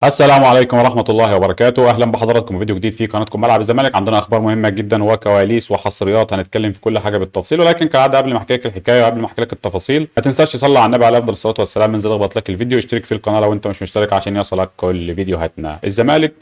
السلام عليكم ورحمة الله وبركاته. أهلا بحضراتكم في فيديو جديد في قناتكم ملعب الزمالك. عندنا أخبار مهمة جدا وكواليس وحصريات، هنتكلم في كل حاجة بالتفصيل، ولكن كالعادة قبل ما أحكي لك الحكاية وقبل ما أحكي لك التفاصيل ما تنساش تصلي على النبي عليه أفضل الصلاة والسلام، انزل اضغط like الفيديو، اشترك في القناة لو أنت مش مشترك عشان يصلك كل فيديوهاتنا. الزمالك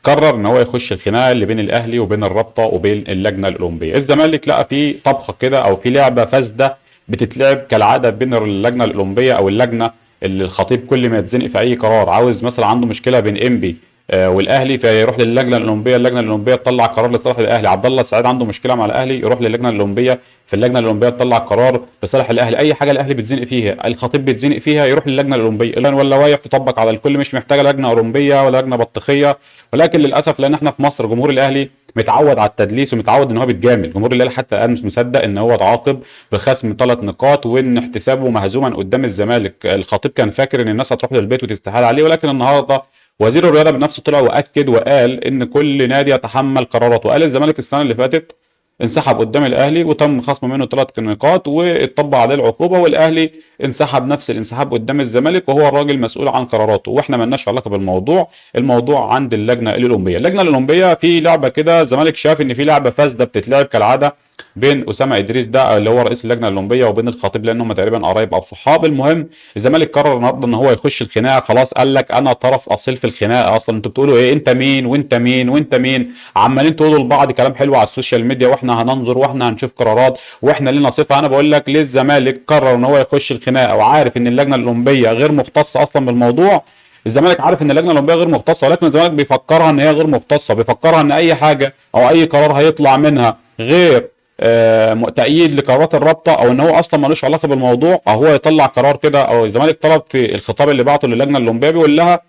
قرر ان هو يخش الخناقة اللي بين الاهلي وبين الرابطة وبين اللجنة الاولمبية. الزمالك لقى في طبخه كده او في لعبه فاسدة بتتلعب كالعادة بين اللجنة الاولمبية او اللجنة اللي الخطيب كل ما يتزنق في اي قرار، عاوز مثلا عنده مشكلة بين انبي والاهلي فيروح للجنة الاولمبية، اللجنة الاولمبية تطلع قرار لصالح الاهلي. عبد الله السعيد عنده مشكلة مع الاهلي يروح للجنة الاولمبية، فاللجنه الاولمبية تطلع قرار لصالح الاهلي. اي حاجة الاهلي بيتزنق فيها، الخطيب بيتزنق فيها، يروح للجنة الاولمبية. واللوائح تطبق على الكل، مش محتاجه لجنة اولمبيه ولا لجنة بطيخيه. ولكن للاسف لان احنا في مصر جمهور الاهلي متعود على التدليس ومتعود ان هو بيتجامل. جمهور الاهلي حتى الان مش مصدق ان هو اتعاقب بخصم 3 نقاط وان احتسابه مهزوما قدام الزمالك. الخطيب كان فاكر ان الناس هتروح للبيت وتستحال عليه، ولكن النهارده وزير الرياضة بنفسه طلع واكد وقال ان كل نادي يتحمل قراراته. قال الزمالك السنة اللي فاتت انسحب قدام الاهلي وتم خصم منه 3 نقاط واتطبق عليه العقوبه، والاهلي انسحب نفس الانسحاب قدام الزمالك، وهو الراجل مسؤول عن قراراته واحنا ملناش علاقة بالموضوع. الموضوع عند اللجنة الاولمبية. اللجنة الاولمبية في لعبه كده، الزمالك شاف ان في لعبه فاسدة بتتلعب كالعادة بين اسامة ادريس ده اللي هو رئيس اللجنة الاولمبية وبين الخطيب، لانهم تقريبا قرايب او صحاب. المهم الزمالك قرر النهارده ان هو يخش الخناقة. خلاص قال لك انا طرف اصيل في الخناقة اصلا. انتوا بتقولوا ايه؟ انت مين وانت مين وانت مين؟ عمالين تقولوا لبعض كلام حلو على ال social media، واحنا هننظر واحنا هنشوف قرارات واحنا لنا صفة. انا بقول لك ليه الزمالك قرر ان هو يخش الخناقة وعارف ان اللجنة الاولمبية غير مختصة اصلا بالموضوع. الزمالك عارف ان اللجنة الاولمبية غير مختصة، ولكن الزمالك بيفكرها ان هي غير مختصة، بيفكرها ان اي حاجة او اي قرار هيطلع منها غير تأييد لقرارات الرابطة، او ان هو اصلا ملوش علاقة بالموضوع، او هو يطلع قرار كده. او الزمالك طلب في الخطاب اللي بعته للجنة الاولمبية بيقول لها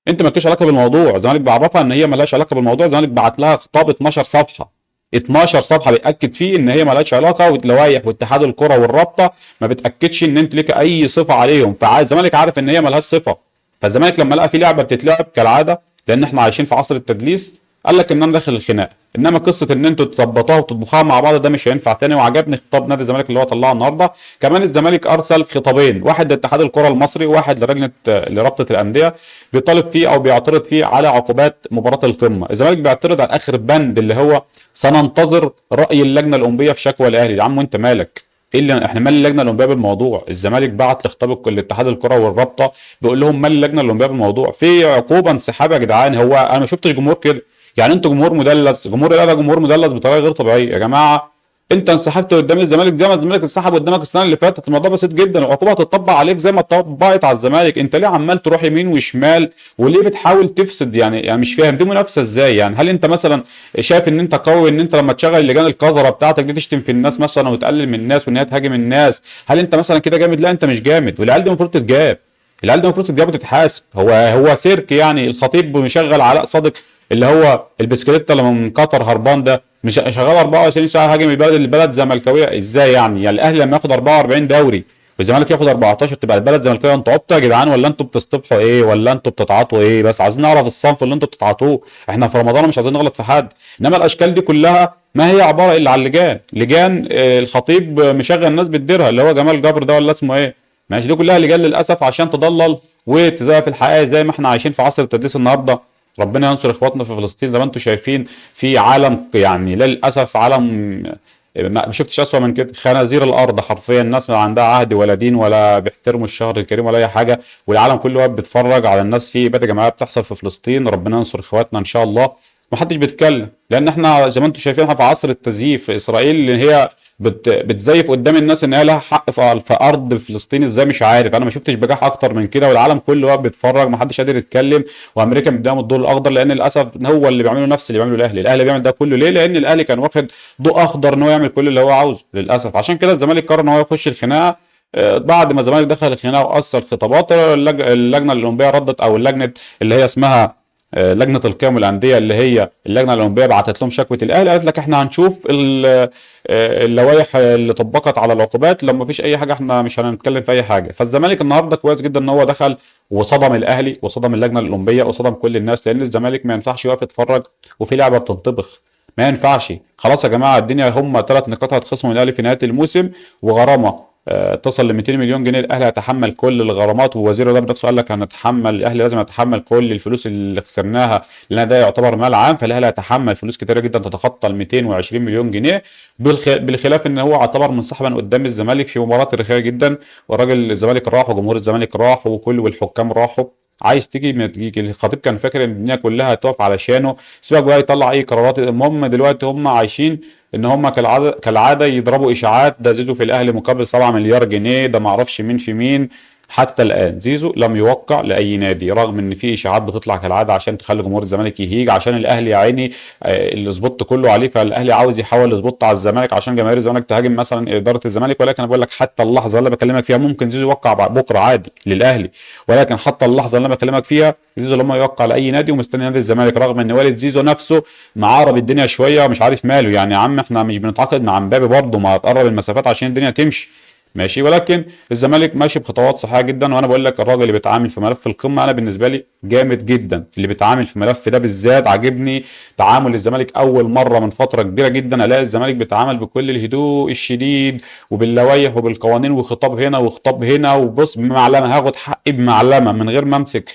انت مالكيش علاقة بالموضوع. الزمالك بيعرفها ان هي مالهاش علاقة بالموضوع. الزمالك بعت لها خطاب 12 صفحة، 12 صفحة بيأكد فيه ان هي مالهاش علاقة، واللوائح واتحاد الكره والرابطه ما بتاكدش ان انت ليك اي صفة عليهم. فالزمالك عارف ان هي مالهاش صفة. فالزمالك لما لقى في لعبه بتتلعب كالعادة، لان احنا عايشين في عصر التدليس، قال لك ان انا داخل الخناقة. انما قصة ان انتوا تظبطوها وتطبخوها مع بعض ده مش هينفع تاني. وعجبني خطاب نادي الزمالك اللي هو طلعه النهارده. كمان الزمالك ارسل خطابين، واحد لاتحاد الكره المصري وواحد للجنة لرابطه الاندية، بيطالب فيه او بيعترض فيه على عقوبات مباراة القمه. الزمالك بيعترض على اخر بند اللي هو سننتظر راي اللجنة الاولمبية في شكوى الاهلي. يا عم انت مالك؟ ايه اللي احنا مال اللجنة الاولمبية بالموضوع؟ الزمالك بعت لخطاب الاتحاد الكره والرابطه بيقول لهم مال اللجنة الاولمبية بالموضوع؟ في عقوبه انسحاب يا جدعان. هو انا ما شفتش جمهور كده، يعني انتوا جمهور مدلس، جمهور الاهلي جمهور مدلس بطريقة غير طبيعية يا جماعة. انت انسحبت قدام الزمالك زي ما الزمالك انسحب قدامك السنة اللي فاتت. الموضوع بسيط جدا، العقوبة هتطبق عليك زي ما اتطبقت على الزمالك. انت ليه عمال تروح يمين وشمال وليه بتحاول تفسد؟ يعني مش فاهم دي منافسه ازاي. يعني هل انت مثلا شايف ان انت قوي ان انت لما تشغل اللجان القذرة بتاعتك دي تشتم في الناس مثلا وتقلل من الناس وان هي تهاجم الناس؟ هل انت مثلا كده جامد؟ لا انت مش جامد، والعيال دي المفروض تتجاب. العيال دي المفروض تتجاب وتتحاسب. هو سيرك يعني؟ الخطيب مشغل علاء صادق اللي هو البسكليت اللي من قطر هربان ده، مش شغال 24 ساعة هاجم البلد. البلد زملكاويه ازاي يعني؟ يعني الاهلي لما ياخد 44 دوري والزمالك ياخد 14 تبقى البلد زملكاويه؟ انتوا عبطوا يا جدعان ولا انتوا بتصطبحوا ايه ولا انتوا بتتعاطوا ايه؟ بس عايزين نعرف الصنف اللي انتوا بتتعاطوه. احنا في رمضان مش عايزين نغلط في حد، انما الاشكال دي كلها ما هي عبارة الا عن لجان، لجان الخطيب مشغل الناس بتديرها اللي هو جمال جبر ده ولا اسمه ايه، ماشي. دي كلها لجان للاسف عشان تضلل وتزيف الحقائق زي ما احنا عايشين في عصر التدليس النهارده. ربنا ينصر اخواتنا في فلسطين. زي ما انتم شايفين في عالم، يعني للاسف عالم ما شفتش اسوأ من كده، خنازير الارض حرفيا. الناس ما عندها عهد ولا دين ولا بيحترموا الشهر الكريم ولا اي حاجة، والعالم كله واقف بيتفرج على الناس في ابادة جماعية بتحصل في فلسطين. ربنا ينصر اخواتنا ان شاء الله. محدش بيتكلم لان احنا زي ما انتم شايفين احنا في عصر التزييف. اسرائيل اللي هي بتزيف قدام الناس ان هي لها حق في ارض فلسطين ازاي مش عارف. انا ما شفتش بجاح اكتر من كده، والعالم كله واقف بيتفرج محدش قادر يتكلم. وامريكا مديهم الضوء الاخضر، لان للاسف هو اللي بيعمله نفس اللي بيعمله الاهلي. الاهلي بيعمل ده كله ليه؟ لان الاهلي كان واخد ضوء اخضر ان هو يعمل كل اللي هو عاوزه للاسف. عشان كده الزمالك قرر ان هو يخش الخناقة. بعد ما الزمالك دخل الخناقة وارسل خطابات، اللجنة الاولمبية ردت، او اللجنة اللي هي اسمها لجنة القيم والاندية اللي هي اللجنة الاولمبية بعتت لهم شكوى الاهلي، قالت لك احنا هنشوف اللوائح اللي طبقت على العقوبات، لو ما فيش اي حاجة احنا مش هنتكلم في اي حاجة. فالزمالك النهارده كويس جدا ان هو دخل وصدم الاهلي وصدم اللجنة الاولمبية وصدم كل الناس، لان الزمالك ما ينفعش يقف يتفرج وفي لعبه بتنطبخ. ما ينفعش. خلاص يا جماعة الدنيا هم 3 نقاط هتخصموا من الاهلي في نهاية الموسم وغرامه. تصل ل 200 مليون جنيه. الاهلي هيتحمل كل الغرامات، ووزير الرياضة بنفسه قال لك هنتحمل، الاهلي لازم يتحمل كل الفلوس اللي خسرناها لان ده يعتبر مال عام، فالاهلي هيتحمل فلوس كتيرة جدا تتخطى ال 220 مليون جنيه، بالخلاف ان هو اعتبر منسحبا قدام الزمالك في مباراة تاريخية جدا، والراجل الزمالك راح وجمهور الزمالك راح وكل والحكام راحوا. عايز تيجي ما تيجي. الخطيب كان فاكر ان الدنيا كلها هتقف علشانه، سيبك بقى يطلع اي قرارات. المهم دلوقتي هم عايشين ان هم كالعادة يضربوا اشاعات، ده زيزو في الاهلي مقابل 7 مليار جنيه، ده ما اعرفش مين في مين. حتى الان زيزو لم يوقع لاي نادي، رغم ان في اشاعات بتطلع كالعادة عشان تخلي جمهور الزمالك يهيج، عشان الاهلي يا عيني ال spot كله عليه، فالاهلي عاوز يحول ال spot على الزمالك عشان جماهير الزمالك تهاجم مثلا ادارة الزمالك. ولكن انا بقول لك حتى اللحظة اللي بكلمك فيها ممكن زيزو يوقع بكره عادي للاهلي، ولكن حتى اللحظة اللي انا بكلمك فيها زيزو لما يوقع لاي نادي ومستني نادي الزمالك، رغم ان والد زيزو نفسه معارب الدنيا شوية ومش عارف ماله. يعني يا عم احنا مش بنتعاقد مع مبابي برضه، ما هتقرب المسافات عشان الدنيا تمشي ماشي. ولكن الزمالك ماشي بخطوات صحيحه جدا، وانا بقول لك الراجل اللي بيتعامل في ملف القمه انا بالنسبة لي جامد جدا، اللي بيتعامل في الملف ده بالذات عاجبني تعامل الزمالك. اول مرة من فترة كبيرة جدا الاقي الزمالك بيتعامل بكل الهدوء الشديد وباللوائح وبالقوانين، وخطاب هنا وخطاب هنا، وبص بمعلمه هاخد حقي بمعلمه من غير ما امسك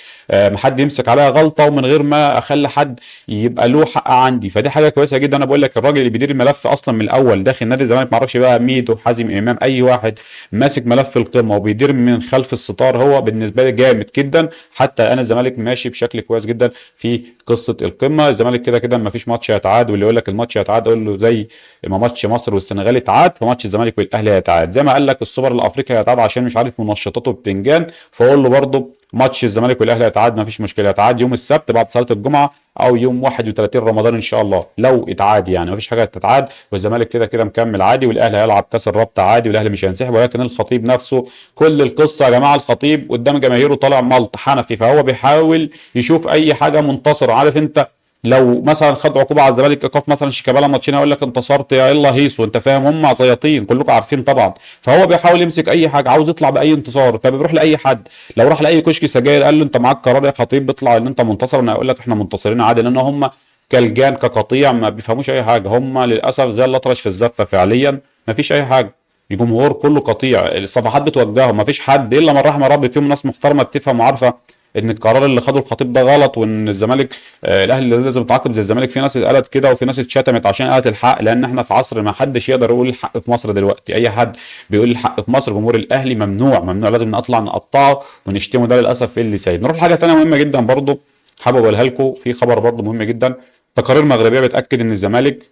حد يمسك عليا غلطه، ومن غير ما اخلي حد يبقى له حق عندي. فدي حاجة كويسة جدا. انا بقول لك الراجل اللي بيدير الملف اصلا من الاول داخل نادي الزمالك، ما اعرفش بقى ميدو حازم امام اي واحد ماسك ملف القمه وبيدير من خلف الستار، هو بالنسبة لي جامد جدا. حتى الان الزمالك ماشي بشكل كويس جدا في قصة القمه. الزمالك كده كده ما فيش ماتش هيتعاد، واللي يقول لك الماتش هيتعاد قول له زي ما ماتش مصر والسنغال اتعاد، فماتش الزمالك والاهلي هيتعاد. زي ما قال لك السوبر الافريقي هيتعاد عشان مش عارف منشطاته بتنجان، فاقول له برضه ماتش الزمالك والاهلي هيتعاد، ما فيش مشكلة، هيتعاد يوم السبت بعد صلاة الجمعة او يوم 31 رمضان ان شاء الله لو اتعاد، يعني مفيش حاجة تتعاد. والزمالك كده كده مكمل عادي، والاهلي هيلعب كاس الرابطة عادي، والاهلي مش هينسحب. ولكن الخطيب نفسه كل القصة يا جماعة، الخطيب قدام جماهيره طالع ملط حنفي، فهو بيحاول يشوف اي حاجة منتصره. عارف انت لو مثلا خد عقوبه على الزمالك ايقاف مثلا شيكابالا ماتشين، هيقول لك انتصرت يا يلا هيص، وانت فاهم هم زياطين كلكم عارفين طبعا. فهو بيحاول يمسك اي حاجة، عاوز يطلع باي انتصار، فبيروح لاي حد. لو راح لاي كشك سجاير قال له انت معاك قرار يا خطيب بيطلع ان انت منتصر، انا هقول لك احنا منتصرين عادي، لان هم كالجان كقطيع ما بيفهموش اي حاجة، هم للاسف زي الاطرش في الزفه فعليا، ما فيش اي حاجة. الجمهور كله قطيع، الصفحات بتوجههم، ما فيش حد الا من رحم ربي فيهم ناس محترمه بتفهم وعارفه ان القرار اللي خده الخطيب ده غلط، وان الزمالك الاهلي لازم يتعاقب زي الزمالك. في ناس اتقالت كده وفي ناس اتشتمت عشان قالت الحق، لان احنا في عصر ما حدش يقدر يقول الحق في مصر دلوقتي. اي حد بيقول الحق في مصر جمهور الاهلي ممنوع، ممنوع، لازم نطلع نقطعه ونشتمه، ده للاسف اللي سايد. نروح لحاجة ثانية مهمة جدا برضو حابب اقولها لكم، في خبر برضو مهم جدا، تقارير مغربية بتاكد ان الزمالك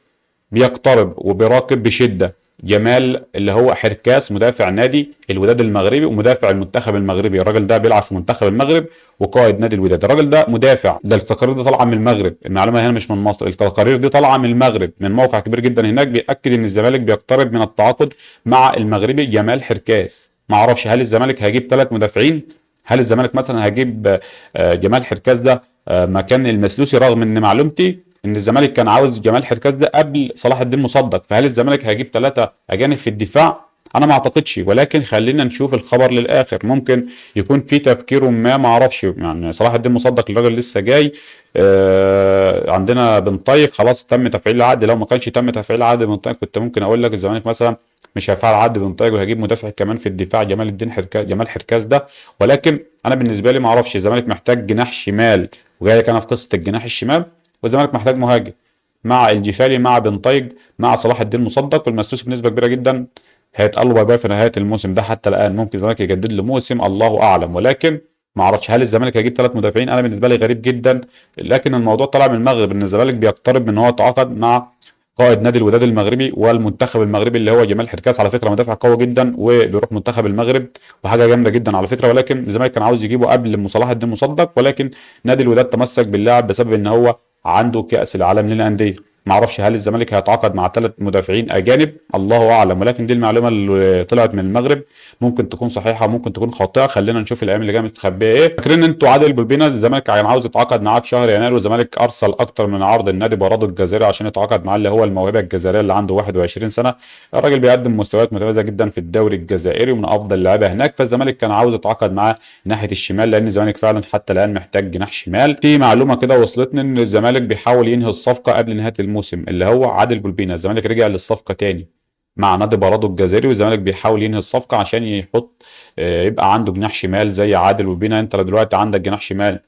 بيقترب وبيراقب بشده جمال اللي هو حركاس مدافع نادي الوداد المغربي ومدافع المنتخب المغربي. الراجل ده بيلعب في منتخب المغرب وقائد نادي الوداد. الراجل ده مدافع، ده التقارير دي طالعه من المغرب، المعلومة هنا مش من مصر، التقارير دي طالعه من المغرب من موقع كبير جدا هناك، بيأكد ان الزمالك بيقترب من التعاقد مع المغربي جمال حركاس. ما اعرفش هل الزمالك هيجيب 3 مدافعين، هل الزمالك مثلا هيجيب جمال حركاس ده مكان المسلوسي، رغم ان معلومتي ان الزمالك كان عاوز جمال حركاس ده قبل صلاح الدين مصدق. فهل الزمالك هيجيب 3 اجانب في الدفاع؟ انا ما اعتقدش، ولكن خلينا نشوف الخبر للاخر، ممكن يكون في تفكير ما اعرفش. يعني صلاح الدين مصدق الراجل لسه جاي، عندنا بن طايق خلاص تم تفعيل العقد، لو ما كانش تم تفعيل عقد بن طايق كنت ممكن اقول لك الزمالك مثلا مش هيفعل عقد بن طايق وهيجيب مدافع كمان في الدفاع جمال الدين حركاس، جمال حركاس ده. ولكن انا بالنسبة لي ما اعرفش، الزمالك محتاج جناح شمال، وجاي لك انا في قصة الجناح الشمال، والزمالك محتاج مهاجم مع الجفالي مع بنطيج مع صلاح الدين مصدق، والمسلوسي بنسبة كبيرة جدا هيتقال له bye bye في نهاية الموسم ده. حتى الان ممكن الزمالك يجدد له موسم، الله اعلم، ولكن ما اعرفش هل الزمالك هيجيب 3 مدافعين. انا بالنسبة لي غريب جدا، لكن الموضوع طلع من المغرب ان الزمالك بيقترب من ان هو يتعاقد مع قائد نادي الوداد المغربي والمنتخب المغربي اللي هو جمال حركاس. على فكرة مدافع قوي جدا وبيروح منتخب المغرب وحاجه جامدة جدا على فكرة، ولكن الزمالك كان عاوز يجيبه قبل صلاح الدين مصدق، ولكن نادي الوداد تمسك باللاعب بسبب ان هو عنده كأس العالم للأندية. ما اعرفش هل الزمالك هيتعاقد مع 3 مدافعين اجانب، الله اعلم، ولكن دي المعلومة اللي طلعت من المغرب، ممكن تكون صحيحه ممكن تكون خاطئه، خلينا نشوف الايام اللي جاية مستخبيه ايه. فاكرين انتوا عادل بولبينا الزمالك كان عاوز يتعاقد معاه في شهر يناير، والزمالك ارسل اكتر من عرض النادي برادو الجزائري عشان يتعاقد معاه، اللي هو الموهبة الجزائرية اللي عنده 21 سنة. الراجل بيقدم مستويات متميزة جدا في الدوري الجزائري ومن افضل اللعيبة هناك، فالزمالك كان عاوز يتعاقد معاه ناحية الشمال، لان الزمالك فعلا حتى الان محتاج جناح شمال. في معلومة كده وصلتني ان الزمالك بيحاول ينهي الصفقة قبل نهاية الموسم اللي هو عادل بولبينا. الزمالك رجع للصفقه تاني، مع نادي بارادو الجزائري، والزمالك بيحاول ينهي الصفقة عشان يحط يبقى عنده جناح شمال زي عادل بولبينة. انت دلوقتي عندك جناح شمال،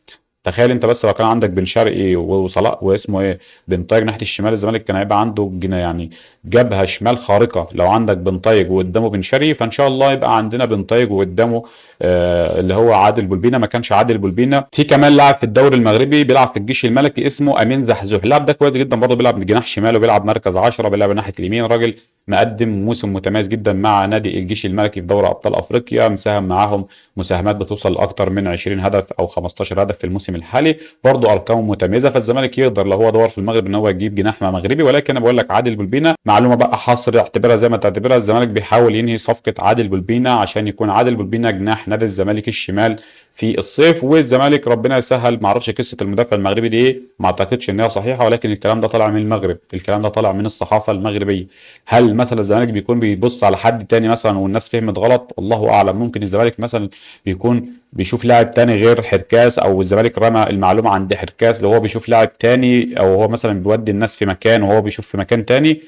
تخيل انت بس لو كان عندك بن شرقي وصلاح واسمه ايه بنطايج ناحية الشمال، الزمالك كان هيبقى عنده يعني جبهة شمال خارقة. لو عندك بنطايج وقدامه بن شرقي، فان شاء الله يبقى عندنا بنطايج وقدامه اللي هو عادل بولبينة. ما كانش عادل بولبينة، في كمان لاعب في الدوري المغربي بيلعب في الجيش الملكي اسمه امين زحزوح، اللاعب ده كويس جدا برضه، بيلعب جناح شمال وبيلعب مركز 10، بيلعب ناحية اليمين. راجل مقدم موسم متميز جدا مع نادي الجيش الملكي في دوري ابطال افريقيا، مساهم معاهم مساهمات بتوصل لاكثر من 20 هدف او 15 هدف في الموسم الحالي، برضه ارقامه متميزة. فالزمالك يقدر لو هو دور في المغرب ان هو يجيب جناح مغربي. ولكن انا بقول لك عادل بولبينة معلومة بقى حصر، اعتبرها زي ما تعتبرها، الزمالك بيحاول ينهي صفقة عادل بولبينة عشان يكون عادل بولبينة جناح نادي الزمالك الشمال في الصيف. والزمالك ربنا يسهل، ما اعرفش قصة المدافع المغربي دي ايه، ما اعتقدش ان هي صحيحه، ولكن الكلام ده طالع من المغرب، الكلام ده طالع من الصحافة المغربية. هل مثلا الزمالك بيكون بيبص على حد تاني مثلا والناس فهمت غلط؟ الله اعلم. ممكن الزمالك مثلا بيكون بيشوف لاعب تاني غير حركاس، او الزمالك رمى المعلومة عند حركاس لو هو بيشوف لاعب تاني، او هو مثلا بيودي الناس في مكان وهو بيشوف في مكان تاني.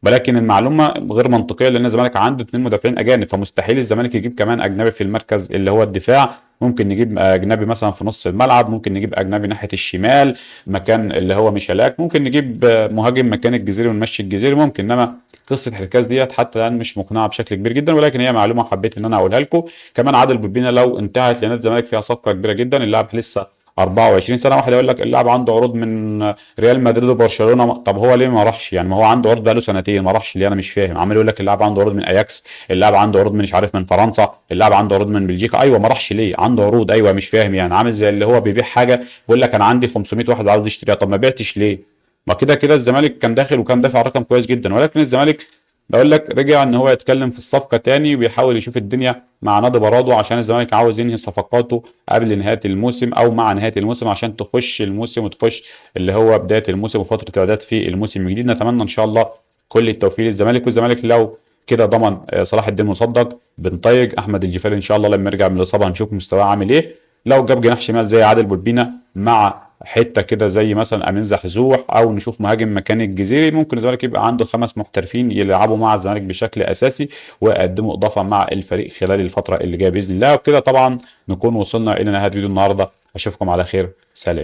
ولكن المعلومة غير منطقية، لان الزمالك عنده 2 مدافعين اجانب، فمستحيل الزمالك يجيب كمان اجنبي في المركز اللي هو الدفاع. ممكن نجيب اجنبي مثلا في نص الملعب، ممكن نجيب اجنبي ناحية الشمال مكان اللي هو ميشالاك، ممكن نجيب مهاجم مكان الجزيري ونمشي الجزيري ممكن. انما قصة حركاس ديت حتى الان مش مقنعة بشكل كبير جدا، ولكن هي معلومة حبيت ان انا اقولها لكم. كمان عادل بولبينة لو انتهت لنادي الزمالك فيها صفقة كبيرة جدا، اللاعب لسه 24 سنة. واحد يقول لك اللاعب عنده عروض من ريال مدريد وبرشلونة، طب هو ليه ما راحش؟ يعني ما هو عنده عروض بقاله سنتين، ما راحش ليه؟ انا مش فاهم. عمال يقول لك اللاعب عنده عروض من اياكس، اللاعب عنده عروض من مش عارف من فرنسا، اللاعب عنده عروض من بلجيكا، ايوه ما راحش ليه؟ عنده عروض، ايوه مش فاهم. يعني عامل زي اللي هو بيبيع حاجة بيقول لك انا عندي 500 واحد عاوز يشتريها، طب ما بعتش ليه؟ ما كده كده الزمالك كان داخل وكان دافع رقم كويس جدا. ولكن الزمالك بقول لك رجع ان هو يتكلم في الصفقة تاني، وبيحاول يشوف الدنيا مع نادي بارادو عشان الزمالك عاوز ينهي صفقاته قبل نهاية الموسم او مع نهاية الموسم، عشان تخش الموسم وتخش اللي هو بداية الموسم وفترة اعداد في الموسم الجديد. نتمنى ان شاء الله كل التوفيق للزمالك. والزمالك لو كده ضمن صلاح الدين مصدق، بنطيج، احمد الجفالي ان شاء الله لما يرجع من الاصابة هنشوف مستواه عامل ايه. لو جاب جناح شمال زي عادل بولبينة مع حتة كده زي مثلا امين زحزوح، او نشوف مهاجم مكان الجزيري، ممكن الزمالك يبقى عنده 5 محترفين يلعبوا مع الزمالك بشكل اساسي ويقدموا اضافه مع الفريق خلال الفترة اللي جاية باذن الله. وبكده طبعا نكون وصلنا الى نهاية فيديو النهارده، اشوفكم على خير، سلام.